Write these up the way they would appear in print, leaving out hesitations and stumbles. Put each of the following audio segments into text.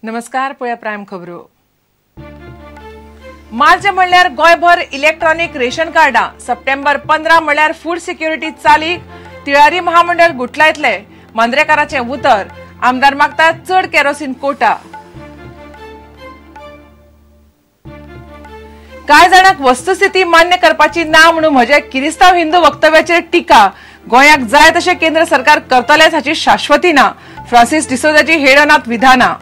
नमस्कार, पळया प्रायम खबरो. मार्च म्हणल्यार गोंयभर इलेक्ट्रॉनिक रेशन कार्डां, सप्टेंबर 15 म्हणल्यार फूड सिक्युरिटी चालीक, तिळारी महामंडळ गुटलायतले, मांद्रेकाराचें उतर, आमदार मागता चड केरोसीन कोटा. कांय जाणांक वस्तुस्थिती मान्य करपाची ना म्हणून म्हज्या किरिस्तांव हिंदू वक्तव्याचेर टिका, गोंयाक जाय तशें केंद्र सरकार करतलेच हाची शाश्वती ना, फ्रांसिस डिसोजाची हेडनात विधानां.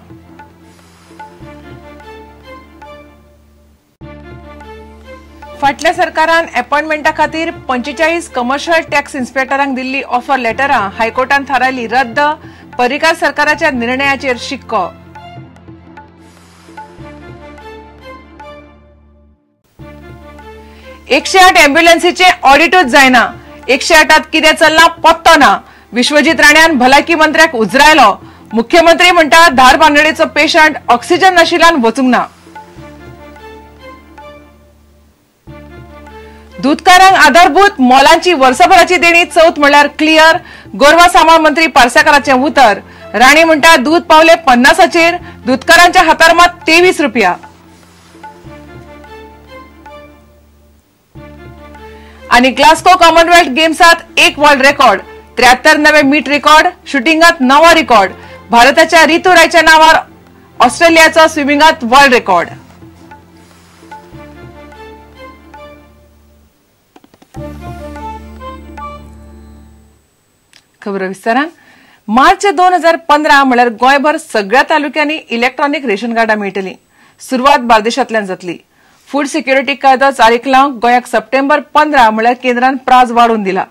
फाटल्या सरकारान अपॉइंटमेंटा खातीर 45 कमर्शियल टॅक्स इन्स्पेक्टरांक दिल्ली ऑफर लेटरां हायकोर्टान थारायली रद्द, पर्रीकार सरकाराच्या निर्णयाचेर शिक्को. एकशे आठ एम्ब्युलन्सीचे ऑडिटूच जायना, 108 कितें चल्लां पत्तो ना, विश्वजीत राण्यान भलायकी मंत्र्याक उजरायलो, मुख्यमंत्री म्हणटा धारबांदोडेचो पेशंट ऑक्सिजन नाशिल्ल्यान वचूंक ना. दूदकारांक आधारभूत मोलांची वर्सभराची देणी चौथ म्हणल्यार क्लियर, गोरवां सांबाळ मंत्री पार्सेकाराचें उतर, राणी म्हणटा दूद पावले 50चेर, दूदकारांच्या हातार मात 23 रुपया. आनी ग्लास्को कॉमनवेल्थ गेम्सात एक वर्ल्ड रेकॉर्ड, 73 नवे मीट रेकॉर्ड, शुटिंगात नवो रेकॉर्ड, भारताच्या रितू रायच्या नावार ऑस्ट्रेलियाचो स्विमिंगात वर्ल्ड रेकॉर्ड. खबर विस्तारान. मार्च 2015 म्हळ्यार गोंयभर सगळ्या तालुक्यांनी इलेक्ट्रॉनिक रेशन कार्डां मेळटली, सुरवात बार्देशांतल्यान जातली. फूड सिक्युरिटी कायदो चालीक लावंक गोंयाक सप्टेंबर 15 म्हळ्यार केंद्रान प्राज वाडोवन दिला,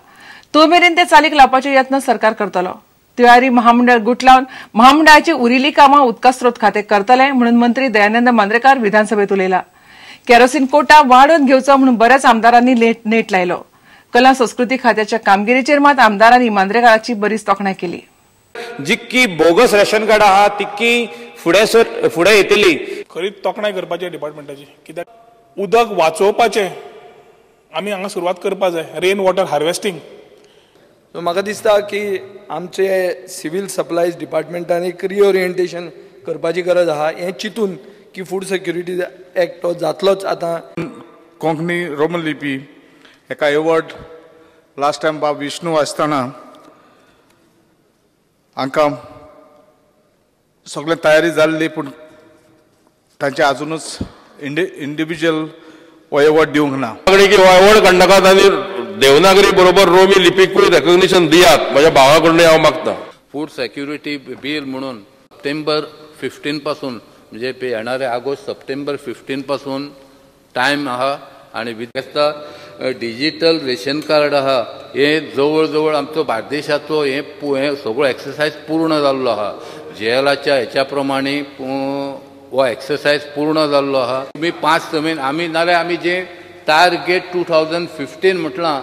तो मेरेन ते चालीक लावपाचे यत्न सरकार करतलो. तिळारी महामंडळ गुटलावन महामंडळाची उरिल्ली कामां उदका स्रोत खातें करतले म्हणून मंत्री दयानंद मांद्रेकार विधानसभेत उलयला. केरोसीन कोटा वाडोवन घेवचो म्हणून बऱ्याच आमदारांनी नेट लायलो. कला संस्कृती खात्याच्या कामगिरीचेर मात आमदारांनी मांद्रेकाराची बरीच तोखणाय केली. जितकी बोगस रेशन कार्ड आहा तितकी फुडें फुडें येतली. खरीच तोखणाय करपाची डिपार्टमेंटाची, कित्याक उदक वाचोवपाचें आमी हांगा सुरवात करपा जाय, रेन वॉटर हार्वेस्टींग. सो म्हाका दिसता की आमचे सिवील सप्लायज डिपार्टमेंटान एक रिओरिएंटेशन करपाची गरज आहा, हें चिंतून की फूड सेक्युरिटी एक्ट हो जातलोच. आतां कोंकणी रोमन लिपी एका एवॉर्ड लास्ट टायम बाब विष्णू आसतना हांकां सगळें तयारी जाल्ली, पूण तांचे आजुनूच इंडिव्हिज्युअल हो एवॉर्ड दिवंक ना. की हो एवॉर्ड काडनाकात आनी देवनागरी बरोबर रोमी लिपीकूय रेकग्निशन दियात, म्हज्या भावा कडल्यान हांव मागता. फूड सेक्युरिटी बील म्हणून सप्टेंबर 15 पासून, म्हणजे येणारे ऑगस्ट सप्टेंबर 15 पासून टायम आहा. आनी विथ डिजिटल रेशन कार्ड आहा हे जवळ जवळ आमचो बार्देशाचो हे सगळो एक्सरसायज पूर्ण जाल्लो आहा. जेलाच्या हेच्या प्रमाणे हो एक्सरसायज पूर्ण जाल्लो आहा. तुमी 5 म्हयने आमी नाल्यार आमी जे टार्गेट 2015 म्हटलां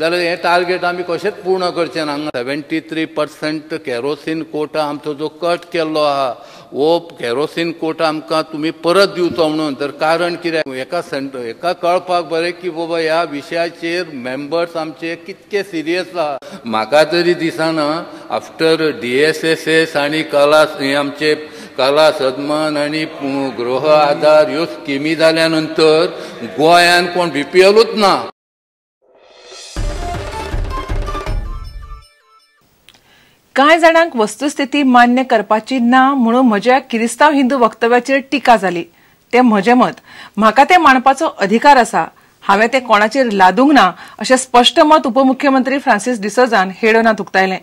जाल्यार हें टार्गेट आमी कशेंच पूर्ण करचें ना. हांगा 73% केरोसीन कोटा आमचो जो कट केल्लो आहा हो केरोसीन कोटा आमकां तुमी परत दिवचो म्हणून. तर कारण कितें एका कळपाक बरें की बाबा ह्या विशयाचेर मेंबर्स आमचे कितके सिरियस आहा. म्हाका तरी दिसना आफ्टर DSSS आनी कला हे आमचे कला सन्मान आनी गृह आधार ह्यो स्किमी जाल्या नंतर गोंयान कोण BPLूच ना. कांय जाणांक वस्तुस्थिती मान्य करपाची ना म्हणून म्हज्या किरिस्तांव हिंदू वक्तव्याचेर टिका जाली, तें म्हजें मत, म्हाका तें मांडपाचो अधिकार आसा, हांवें तें कोणाचेर लादूंक ना अशें स्पश्ट मत उपमुख्यमंत्री फ्रांसिस डिसोजान हेडोनात उक्तायलें.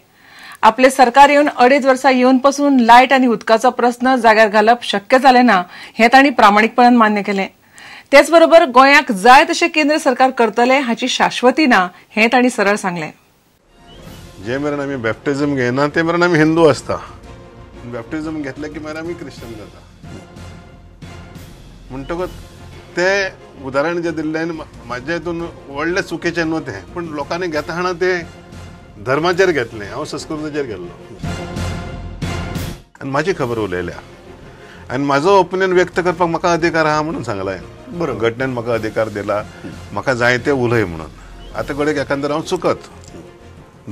आपले सरकार येवन 2.5 वर्सां येवन पसून लायट आनी उदकाचो प्रस्न जाग्यार घालप शक्य जालें ना हें तांणी प्रामाणीकपणान मान्य केलें. तेच बरोबर गोंयाक जाय तशें केंद्र सरकार करतलें हाची शाश्वती ना हें तांणी सरळ सांगलें. जे मेरेन आमी बॅप्टिझम घेयना ते मेरेन आमी हिंदू आसता, बॅप्टिझम घेतलें की मागीर आमी क्रिश्चन जाता. म्हणटकच तें उदाहरण जें दिल्लें म्हाज्या हितून व्हडलें चुकीचें न्हू तें, पूण लोकांनी घेतना तें धर्माचेर घेतलें, हांव संस्कृतीचेर गेल्लो आनी म्हाजी खबर उलयल्या आनी म्हाजो ओपिनियन व्यक्त करपाक म्हाका अधिकार आहा म्हणून सांगलां हांवें. बरोबर, घटनेन म्हाका अधिकार दिला, म्हाका जाय तें उलय म्हणून. आतां घडये एकांदर हांव चुकत,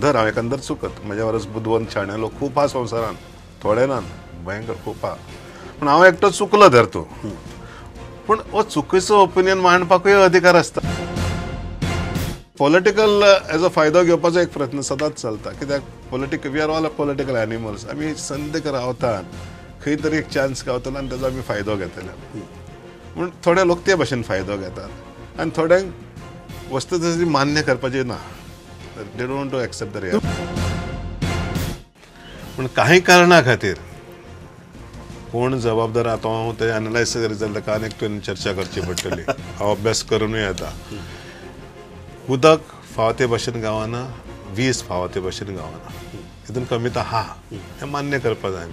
धर हांव एकांदर चुकत, म्हज्या वरस बुदवंत शाणे लोक खूब आहा संवसारान, थोडे ना, भयंकर खूब आहा. पूण हांव एकटो चुकलो धर तूं, पूण हो चुकीचो ओपिनियन मांडपाकूय अधिकार आसता. पॉलिटिकल हेजो फायदो घेवपाचो एक प्रयत्न सदांच चलता, कित्याक political we are all a political animals. आमी संद रावतात, खंय तरी एक चान्स गावतलो आनी ताजो आमी फायदो घेतले. पूण थोडे लोक ते भशेन फायदो घेतात आनी थोड्यांक वस्तू तशी मान्य करपाची ना, they don't to accept the reality. पूण कांय कारणा खातीर कोण जबाबदार आतां हांव तें एनलायज करीत जाल्यार ताका आनीक तुवें चर्चा करची पडटली. हांव अभ्यास करुनूय येता. उदक फावो ते भशेन गावना, वीज फावो ते भशेन गावना, हितून कमी तर आहा, हें मान्य करपाक जाय.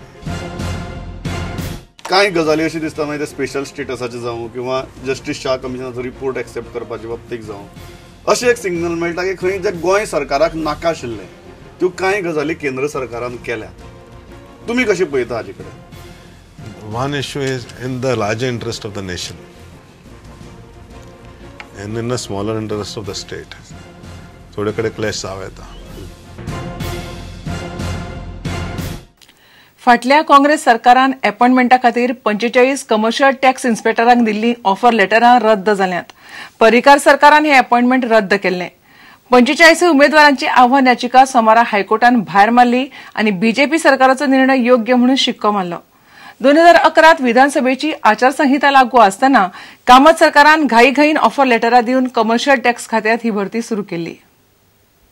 कांय गजाली अशी दिसता मागीर ते स्पेशल स्टेटसाचे जावं किंवा जस्टीस शाह कमिशनाचो रिपोर्ट एक्सेप्ट करपाचे बाबतीक जावं, अशें एक सिग्नल मेळटा की खंय जे गोंय सरकाराक नाका आशिल्लें त्यो कांय गजाली केंद्र सरकारान केल्यात. तुमी कशें पळयता हाजे कडेन? One issue is in the larger interest of the nation and in the smaller interest of the state. थोडे कडेन क्लॅश जावं येता. फाटल्या काँग्रेस सरकारान अपॉइंटमेंटा खातीर 45 कमर्शियल टॅक्स इन्स्पेक्टरांक दिल्ली ऑफर लेटरां रद्द जाल्यांत. पर्रीकार सरकारान हें अपॉइंटमेंट रद्द केल्लें. 45 उमेदवारांची आव्हान याचिका सोमारा हायकोर्टान भायर मारली आनी बीजेपी सरकाराचो निर्णय योग्य म्हणून शिक्को मारलो. 2011 विधानसभेची आचारसंहिता लागू आसतना कामत सरकारान घाईघाईन ऑफर लेटरां दिवन कमर्शियल टॅक्स खात्यांत ही भरती सुरू केल्ली.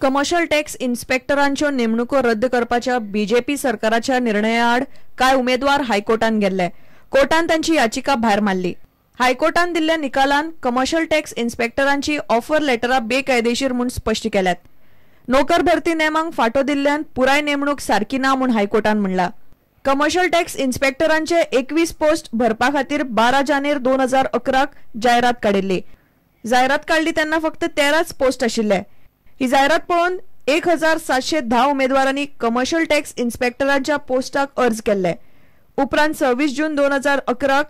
कमर्शियल टॅक्स इन्स्पेक्टरांच्यो नेमणुको रद्द करपाच्या बीजेपी सरकाराच्या निर्णयाआड कांय उमेदवार हायकोर्टान गेल्ले. कोर्टान तांची याचिका भायर मारली. हायकोर्टान दिल्ल्या निकालान कमर्शियल टॅक्स इन्स्पेक्टरांची ऑफर लेटरां बेकायदेशीर म्हूण स्पश्ट केल्यात. नोकर भरती नेमांक फाटो दिल्ल्यान पुराय नेमणूक सारकी ना म्हूण हायकोर्टान म्हणलां. कमर्शियल टॅक्स इन्स्पेक्टरांचे 21 पोस्ट भरपा खातीर 12 जानेर 2011 जायरात काडिल्ली. जायरात काडली तेन्ना फक्त 13 पोस्ट आशिल्ले. ही जायरात पळोवन 1710 उमेदवारांनी कमर्शियल टॅक्स इन्स्पेक्टरांच्या पोस्टाक अर्ज केल्ले. उपरांत 26 जून 2011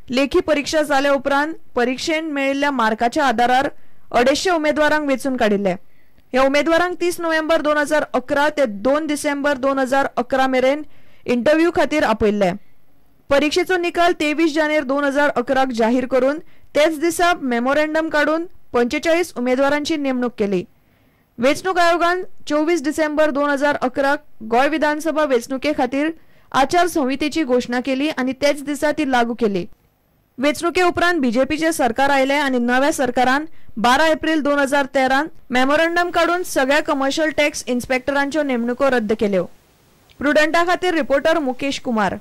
लेखी परीक्षा जाल्या उपरांत परीक्षेन मेळिल्ल्या मार्काच्या आधारार 250 उमेदवारांक वेंचून काडिल्ले. ह्या उमेदवारांक 30 नोव्हेंबर 2011 ते 2 डिसेंबर 2011 मेरेन इंटरव्यू खातीर आपयल्ले. परीक्षेचो निकाल 23 जानेर 2011 जाहीर करून तेच दिसा मेमोरेंडम काडून 45 उमेदवारांची नेमणूक केली. वेंचणूक आयोगान 24 डिसेंबर 2011 गोंय विधानसभा वेंचणुके खातीर आचारसंहितेची घोशणा केली आनी तेच दिसा ती लागू केली. वेंचणुके उपरांत बीजेपीचे सरकार आयले आनी नव्या सरकारान 12 एप्रिल 2013 मेमोरेंडम काडून सगळ्या कमर्शियल टॅक्स इन्स्पेक्टरांच्यो नेमणुको रद्द केल्यो. प्रुडंटा खातीर रिपोर्टर मुकेश कुमार.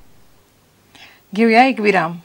घेऊया एक विराम.